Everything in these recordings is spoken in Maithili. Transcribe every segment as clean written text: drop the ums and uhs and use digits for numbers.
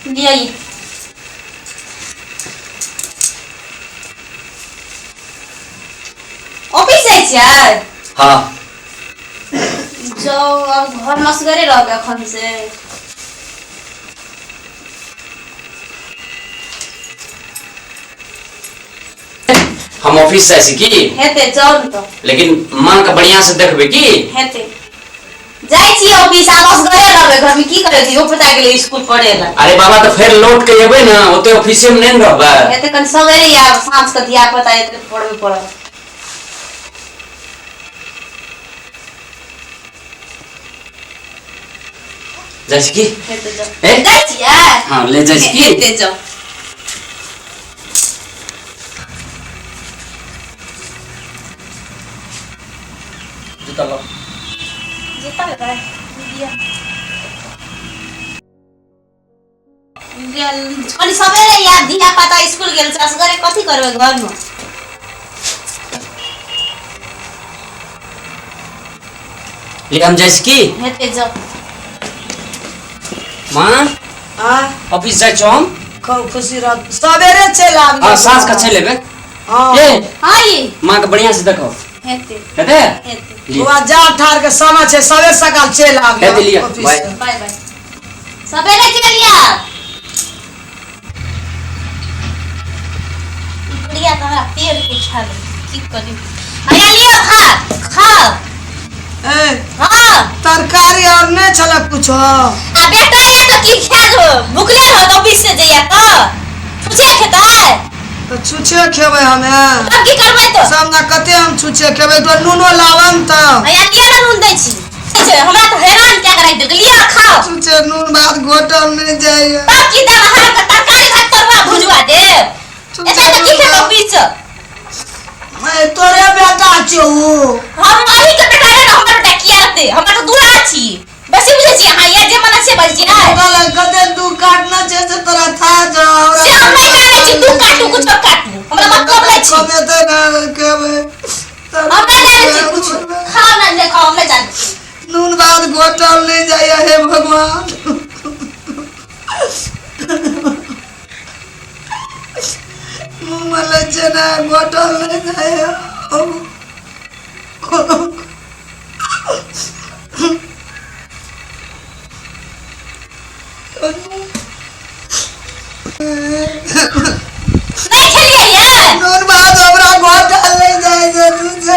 लिअ ई। ऑफिस जाइ छियै? हाँ। जाउ, आब घरमे असगरे रहबै एखन से। हम ऑफिस जाइ छी की? हेतै, जाउ ने तऽ। लेकिन माँ के बढ़िया से देखबै की? हेतै। जाइ छी ऑफिस, आब असगरे रहबै घरमे, की करै छी? पता गेलै स्कूल पढ़े लए। अरे बाबा, तऽ फेर लौट के एबै ने, ओते ऑफिसे में नहीं ने रहबै। हेतै, कनि सवेरे आब, साँझ के धिया पुता एतै, पढ़बै पड़त। जाइ छी की? हेतै, जाउ। ए? जाइ छियै? हाँ, ले जाइ छी की? हेतै, जाउ। जूता लो। जूता लेबै? लिअ। कनि सवेरे आयब, धिया पुता स्कूल गेल छै, असगरे कथी करबै घरमे? ले, हम जाइ छी की? हेतै, जाउ। माँ। आँय? ऑफिस जाइ छौ हम। खूब खुशी रह, सवेरे चलि आबी। हाँ, साँझ के चलि एबै। हाँ। ए। हाँ ई। माँ के बढ़िया से देखो। हेतै। हेतै? हेतै। लिअ। बौआ, जा ठार के समय छै, सवेर सकाल चलि आबी। हेतै, लिअ। Office by. से। बाय बाय, सवेरे चलि आयब। बुढ़िया तऽ हमरा पेड़ के उठा दे, की करी? हैया लिअ, भात खाउ। ए। हाँ। तरकारी और नहीं छल कुछो? आ बेटा या तऽ की खा दो, भुखले रहत ऑफिस से जइया तऽ छुछे खेतै। तऽ छुछे खेबै हमे? तब की करबै तऽ? सब ना कते हम छुछे खेबै, तो नूनो लावन तऽ। हैया लिअ ने, नून दै छी। छै, हमरा तऽ हैरान कए के राखि देलकै। लिअ, खाउ। छुछे नून भात घोटल नहीं जाइए। तब की देब अहाँके? तरकारी भात तरुआ भुजुआ देब? एते तऽ की खेतौ बीच? मैं तोरे बेटा छौ। हम अही के बेटा रहे, हमर बेटा किया रहते? हमरा तऽ दूरा छी, बेसी बुझै छी अहाँ। ये जे मन से बजै छी ने। तोरा कते दू काटना छै से तोरा था जा। से हम नहि जानै छी। तू काटू, कुछो काटू, हमरा मतलब नहि छी। कमेतै ना खेबै। हम नहि जानै छी कुछो। खाउ ना, नहि खाउ, हम नहि जानै छी। नून भात घोटल नहीं जाइए, हे भगवान। मुँह में लै छै ना, घोटल नहीं जाइए। नहि खेलियै ये? नून भात हमरा घोटल नहीं जाइ छै।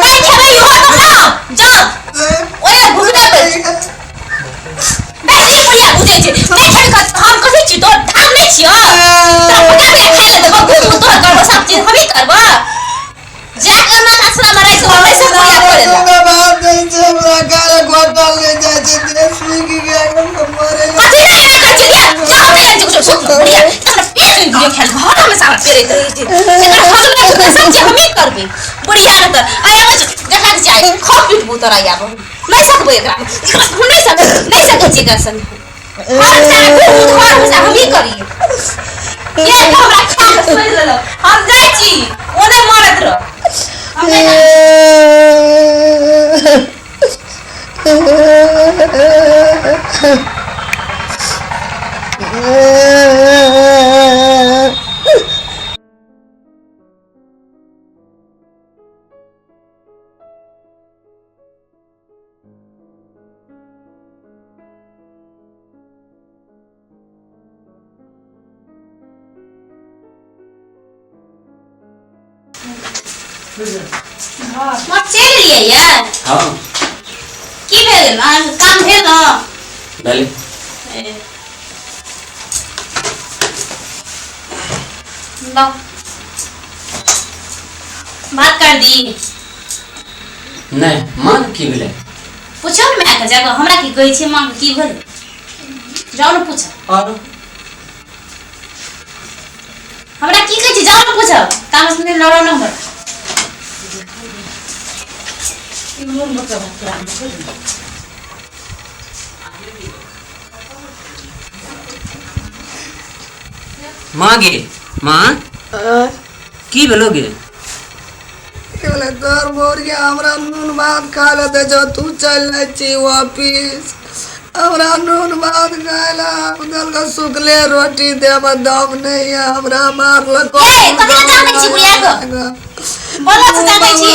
नहि खेबै इहो तऽ खाउ, जाउ। ओए भुखले बैठ बेसी बुढ़िया बुझै छै। नहि खेबै हम कथी छी तोहर? धाम नहि छियौ? तोरा पका के खाइ लए देबौ, घूम घूम तोहर करबो, सब चीज हमही करबो। जा के अनाथ आश्रम में राखि देबौ, नहि सब बुढ़िया करे ला। कथी नहि एना करै छै? लिअ, जाउ, नहि आनै छै कुछो। सुत बुढ़िया, हमरा पेट नहि बुढ़िया खायल घर में सारा पेड़ैत रहै छै। एकर हक नहि छै, सब चीज हमही करबै। बुढ़िया के तऽ आइ आबै छै, देखा दै छै आइ, खप पिटबू तोरा। आब नहि सकबै एकरा, एकरा हम नहि सकबै, नहि सकै छी एकर संगे। हर साल घूम घर में हमही करिए। ये तऽ हमरा खा के छोड़ि देलक। हम जाइ छी, ओ नहि मरत रह, हम नहि जाइ छी। माँ, चलि एलियै ये? हाँ। की भेल? अहाँके काम भेल ने? भेलै। ए। लाउ, भात काटि दी? नहि, माँ के की भेलै? पूछो ने मायके जाकऽ, हमरा की कहै छियै? माँके की भेलै, जाउ ने पूछो। और हमरा की कहै छी? जाउ ने पूछो। तामस नहि लड़ो ने हमर। माँ गे माँ, की भेलो गे? की भेलै तोहर बोरिया? हमरा नून भात खा ले दे छौ, तू चलि जाइ छी ऑफिस। हमरा नून भात खाय ला देलक सुखले रोटी देब दम नहीं है हमरा मारलक। ए, कथी लए जानै छी बुढ़िया के? बोला से जानै छी।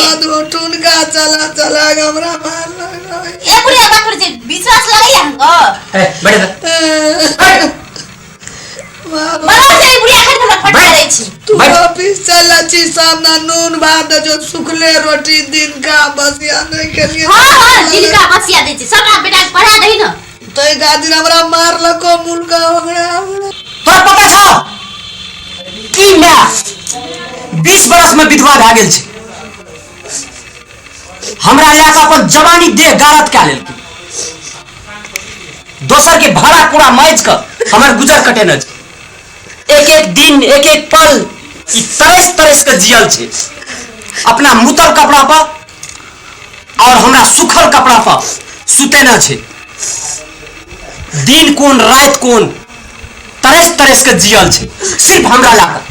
टुनका चला चला के हमरा मारलक। ए बुढ़िया बात करै छी, विश्वास लगैया हमको? ए, बैठ जा। बड़ा से ई बुढ़िया खाली हमरा फटा दै छी। तू बैठ। ऑफिस चल छी सामना नून भात जो सुखले रोटी दिन का बसिया नहीं के लिए। हाँ हाँ, जिनका बसिया दै छी सब बेटा के पढ़ा दही न। तो एक दिन हमरा मारलको मुलका ओकरा हमरा। तोरा पता छौ कि माय 20 बरस में विधवा भए गेल छै, हमरा लए कऽ अपन जवानी देह गारत कए लेलकै, दोसर के भाड़ा पूरा माइज कऽ हमर गुजर कटेने छै। एक एक दिन एक एक पल ई तरस तरस के जियल छै, अपना मुतल कपड़ा पर और हमरा सुखल कपड़ा पर सुतेने छै। दिन कोन रात कोन तरस तरस के जियल छै सिर्फ हमरा ला कऽ,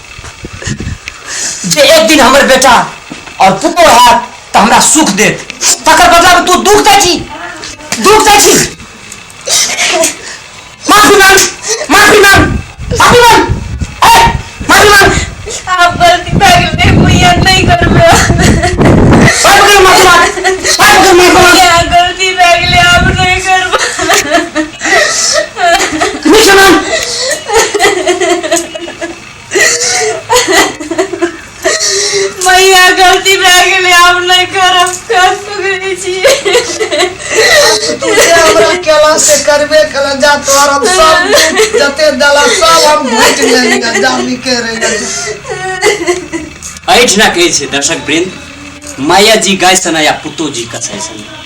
जे एक दिन हमर बेटा और पुतोह हैत तऽ हमरा सुख देत, तकर बदला में तू दुख दै छी, दुख दै छी। माफी मांग, माफी मांग, माफी मांग, ए माफी मांग। आब गलती भए गेलै भैया, नहीं करबै। पाइ पकड़ माफी मांग, पाइ पकड़ माफी मांग। भैया गलती भए गेलै, आब नहीं करबै। नीक से मांग। मैया गलती भए गेलै, आब नहीं करब, काज पकड़ै छी। तू जे हमरा केला से करबे केला, जा तोहर हम सब दुख जते देला सब हम घुटि लेलियै, जा निके रहि। एहिठिना कहै छै दर्शक वृंद, माया जी गाय सना या पुतो जी कसाई सना।